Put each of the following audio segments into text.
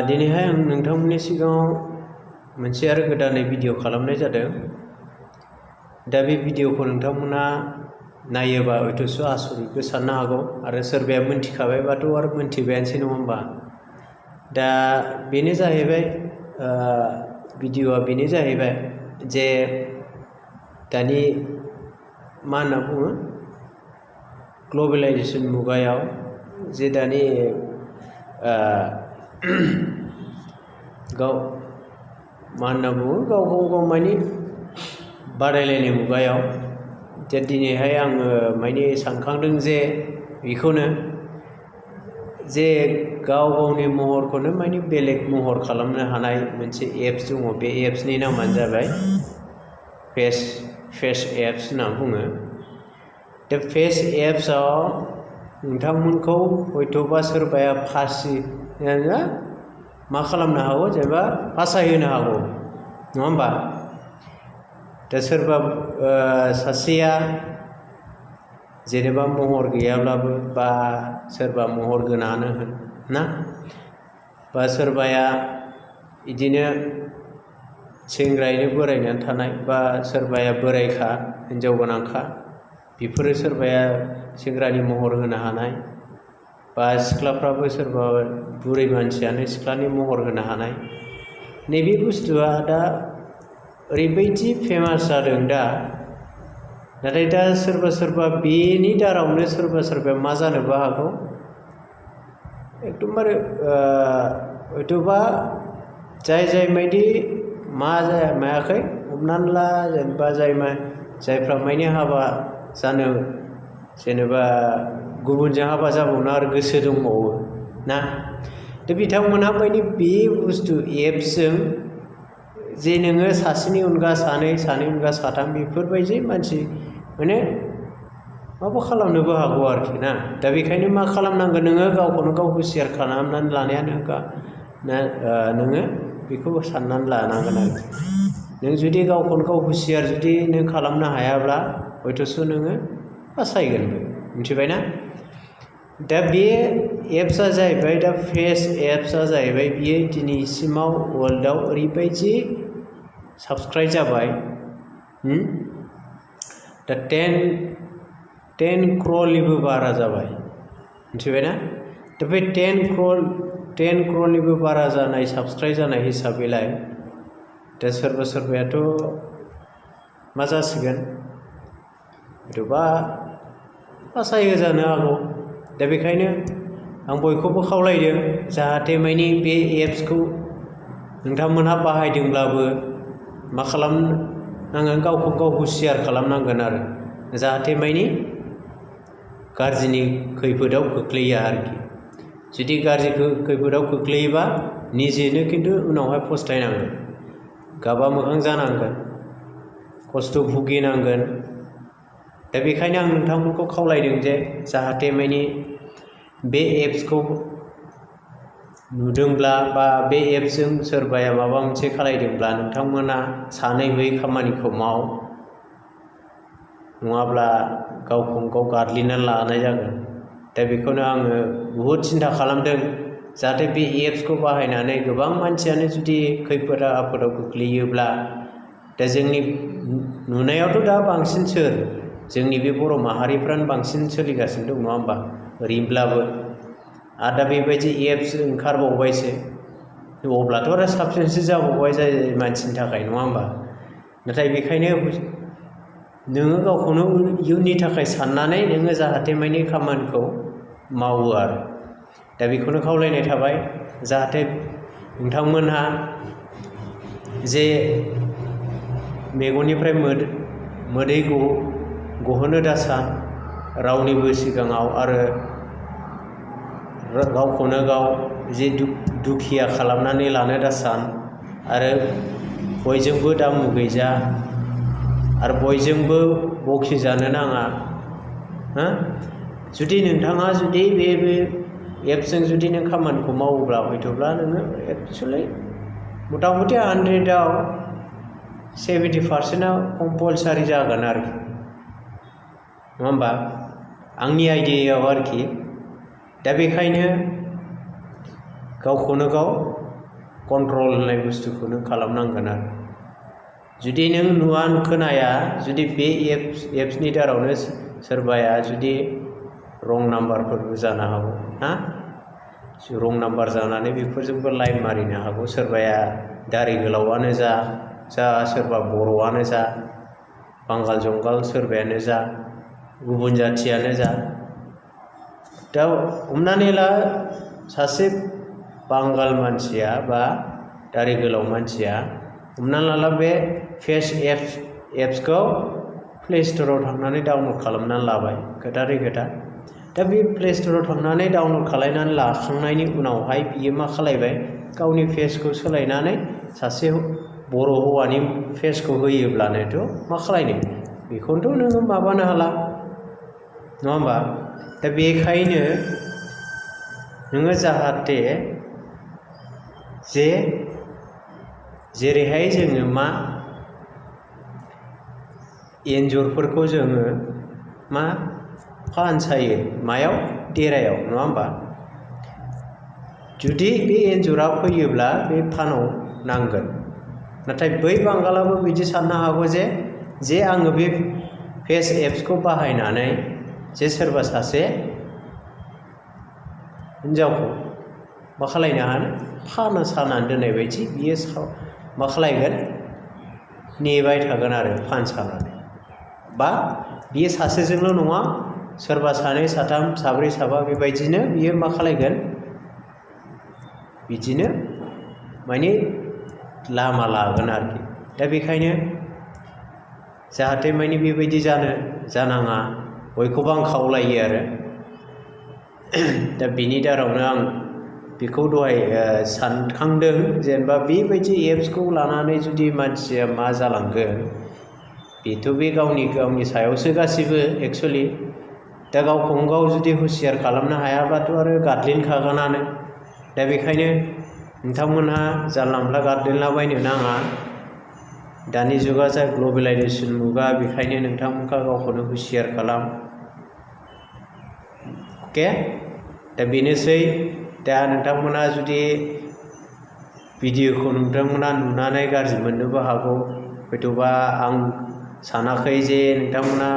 दिनैहाय आं नोंथांमोननि सिगाङाव मोनसे आरो गोदानै भिडिअ खालामनाय जादों। दा बे भिडिअखौ नोंथांमोना नायोबा हयथ' आसरितबो साननो हागौ आरो सोरबाया मोनथिखाबायबाथ' आरो मोनथिबायानोसै नङा होमबा। दा बेनो जाहैबाय भिडिअआ बेनो जाहैबाय जे दानि मा होनना बुङो ग्लबेलाइजेसन मुगायाव जे दानि गाव मा होनना बुङो गाव माने बादायलायनाय मुगायाव जे दिनैहाय आङो माने सानखांदों जे बेखौनो जे गावनि महरखौनो माने बेलेग महर खालामनो हानाय मोनसे एप्स दङ। बे एप्सनि नामानो जाबाय फेस एप्स होनना बुङो। दा फेस एप्सआव नोंथांमोनखौ हयथ'बा सोरबाया मा खालामनो हागौ जेनेबा फासायहोनो हागौ नङा होमबा। दा सोरबा सासेया जेनेबा महर गैयाब्लाबो बा सोरबा महर गोनाङानो होन ना बा सोरबाया बिदिनो सेंग्रायैनो बोरायनानै थानाय बा सोरबाया बोरायखा हिन्जाव गोनांखा बेफोरो सोरबाया सेंग्रानि महर होनो हानाय बा सिख्लाफ्राबो सोरबा बुरै मानसियानो सिख्लानि महर होनो हानाय नैबे बुस्थुआ दा ओरैबायदि फेमास जादों दा। नाथाय दा सोरबा बेनि दारावनो सोरबाया मा जानोबो हागौ एकदमबारे हयथ'बा जाय बायदि मा मायाखै हमनानै ला जेनेबा जायफ्रा माने हाबा जानो जेनेबा गुबुनजों हाबा जाबावनो आरो गोसो दंबावो ना। दा बिथांमोनहा माने बे बुस्थु एप्सजों जे नोङो सासेनि अनगा सानै अनगा साथाम बेफोरबायदि मानसि माने माबा खालामनोबो हागौ आरोखि ना। दा बेखायनो मा खालामनांगोन नोङो गावखौनो गाव हुसियार खालामनानै लानायानो नोङो बेखौ साननानै लानांगोन आरोखि। नों जुदि गावखौनो गाव हुसियार जुदि नों खालामनो हायाब्ला हयथ'सो नोङो फासायगोनबो मिथिबायना। दा बे एप्सआ जाहैबाय दा फेस एप्सआ जाहैबाय बियो दिनैसिमाव वर्ल्डआव ओरैबायदि साबसक्राइब जाबाय दा 10 क्र'रनिबो बारा जाबाय मिथिबायना। दा बे 10 क्र'रनिबो बारा जानाय साबसक्राइब जानाय हिसाबैलाय दा सोरबायाथ' मा जासिगोन हयथ'बा फासायहोजानो हागौ। दा बेखायनो आं बयखौबो खावलायदों जाहाथे माने बे एप्सखौ नोंथांमोनहा बाहायदोंब्लाबो मा खालामनांगोन गावखौ गाव हुसियार खालामनांगोन आरो जाहाथे माने गाज्रिनि खैफोदाव खोख्लैया आरोखि। जुदि गाज्रि खैफोदाव खोख्लैयोबा निजेनो खिन्थु उनावहाय फस्थायनांगोन गाबा मोखां जानांगोन खस्थ' भुगिनांगोन। दा बेखायनो आं नोंथांमोनखौ खावलायदों जे जाहाथे माने बे एप्सखौ नुदोंब्ला बा बे एप्सजों सोरबाया माबा मोनसे खालायदोंब्ला नोंथांमोना सानै हयै खामानिखौ माव नङाब्ला गावखौनो गाव गादलिनानै लानाय जागोन। दा बेखौनो आङो बुहुद सिन्था खालामदों जाहाथे बे एप्सखौ बाहायनानै गोबां मानसियानो जुदि खैफोद आफोदाव गोग्लैयोब्ला दा जोंनि नुनायावथ' दा बांसिन जोंनि बे बर' माहारिफ्रानो बांसिन सोलिगासिनो दं नङा होमबा ओरैनोब्लाबो आरो दा बेबायदि एप्स ओंखारबावबायसो अब्लाथ' आरो साबसिनसो जाबावबाय जाय मानसिनि थाखाय नङा होमबा। नाथाय बेखायनो नोङो गावखौनो इयुननि थाखाय साननानै नोङो जाहाथे माने खामानिखौ मावो आरो। दा बेखौनो खावलायनाय थाबाय जाहाथे नोंथांमोनहा जे मेगननिफ्राय मोदै गहोनो दासान रावनिबो सिगाङाव आरो गावखौनो गाव जे दुखिया खालामनानै लानो दासान आरो बयजोंबो दा मुगैजा आरो बयजोंबो बखिजानो नाङा। जुदि नोंथाङा जुदि बे एप्सजों जुदि नों खामानिखौ मावोब्ला हयथ'ब्ला नोङो एक्सुवेलि मथा मथि 100आव 70% कम्पालसारि जागोन आरोखि नङा होमबा आंनि आइडियायाव आरोखि। दा बेखायनो गावखौनो गाव कन्ट्रल होननाय बुस्थुखौ नों खालामनांगोन आरो जुदि नों नुवा खोनाया जुदि बे एप्सनि दारावनो सोरबाया जुदि रं नाम्बारफोरबो जानो हागौ ना रं नाम्बार जानानै बेफोरजोंबो लाइन मारिनो हागौ सोरबाया दारि गोलावानो जा सोरबा बर'आनो जा बांगाल जंगाल सोरबायानो जा गुबुन जाथियानो जा दा हमनानै ला सासे बांगाल मानसिया बा दारि गोलाव मानसिया हमनानै ला बे फेस एप्सखौ प्ले स्ट'राव थांनानै डाउनलड खालामनानै लाबाय खोथारै खोथा दा बे प्ले स्ट'राव थांनानै डाउनलड खालामनानै लाखांनायनि उनावहाय बियो मा खालायबाय गावनि फेसखौ सोलायनानै सासे बर' हौवानि फेसखौ होयोब्लानोथ' मा खालायनो बेखौनोथ' नोङो माबानो हाला नङा होमबा दा बेखायनो नोङो जाहाथे जेरैहाय जोङो मा एन्जरफोरखौ जोङो मा फानसायो मायाव देरायाव नङा होमबा जुदि बे एन्जरा फैयोब्ला बे फानाव नांगोन नाथाय बै बांगालाबो बिदि साननो हागौ जे आङो बे फेस एप्सखौ बाहायनानै जे सोरबा सासे हिन्जावखौ मा खालायनो हानो फानो सानानै दोननाय बायदि बियो मा खालायगोन नेबाय थागोन आरो फान सानानै बा बियो सासेजोंल' नङा सोरबा सानै साथाम साब्रै साबा बेबायदिनो बियो मा खालायगोन बिदिनो माने लामा लागोन आरोखि दा बेखायनो जाहाथे माने बेबायदि जानाङा बयखौबो आं खावलायो आरो दा बिनि दारावनो आं बेखौ दहाय सानखांदों जेनेबा बेबायदि एप्सखौ लानानै जुदि मानसिया मा जालांगोन बेथ' बे गावनि सायावसो गासिबो एक्सुवेलि दा गावखौनो गाव जुदि हुसियार खालामनो हायाबाथ' आरो गादलिनखागोनानो दा बेखायनो नोंथांमोनहा जानला मोनला गादलिनलाबायनो नाङा दानि जुगा जा ग्लबेलाइजेसन मुगा बेखायनो नोंथांमोनहा गावखौनो हुसियार खालाम अके दा बेनोसै दा नोंथांमोना जुदि भिडिअखौ नोंथांमोना नुनानै गाज्रि मोननोबो हागौ हयथ'बा आं सानाखै जे नोंथांमोना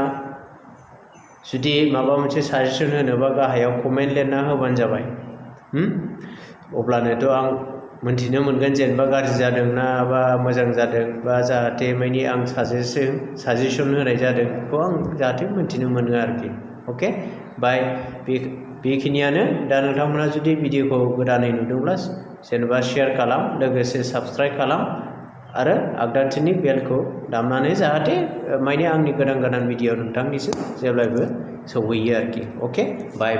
जुदि माबा मोनसे साजेसन होनोबा गाहायाव कमेन्ट लिरना होबानो जाबाय अब्लानोथ' आं मोनथिनो मोनगोन जेनेबा गाज्रि जादों ना बा मोजां जादों बा जाहाथे माने आं साजेसन होनाय जादों बेखौ आं जाहाथे मोनथिनो मोनो आरोखि अके बाय बेखिनियानो दा नोंथांमोना जुदि भिडिअखौ गोदानै नुदोंब्ला जेनेबा शेयार खालाम लोगोसे साबस्क्राइब खालाम आरो आगदाथिनि बेलखौ दामनानै जाहाथे माने आंनि गोदान भिडिअ नोंथांनिसिम जेब्लायबो सौहैयो आरोखि अके बाय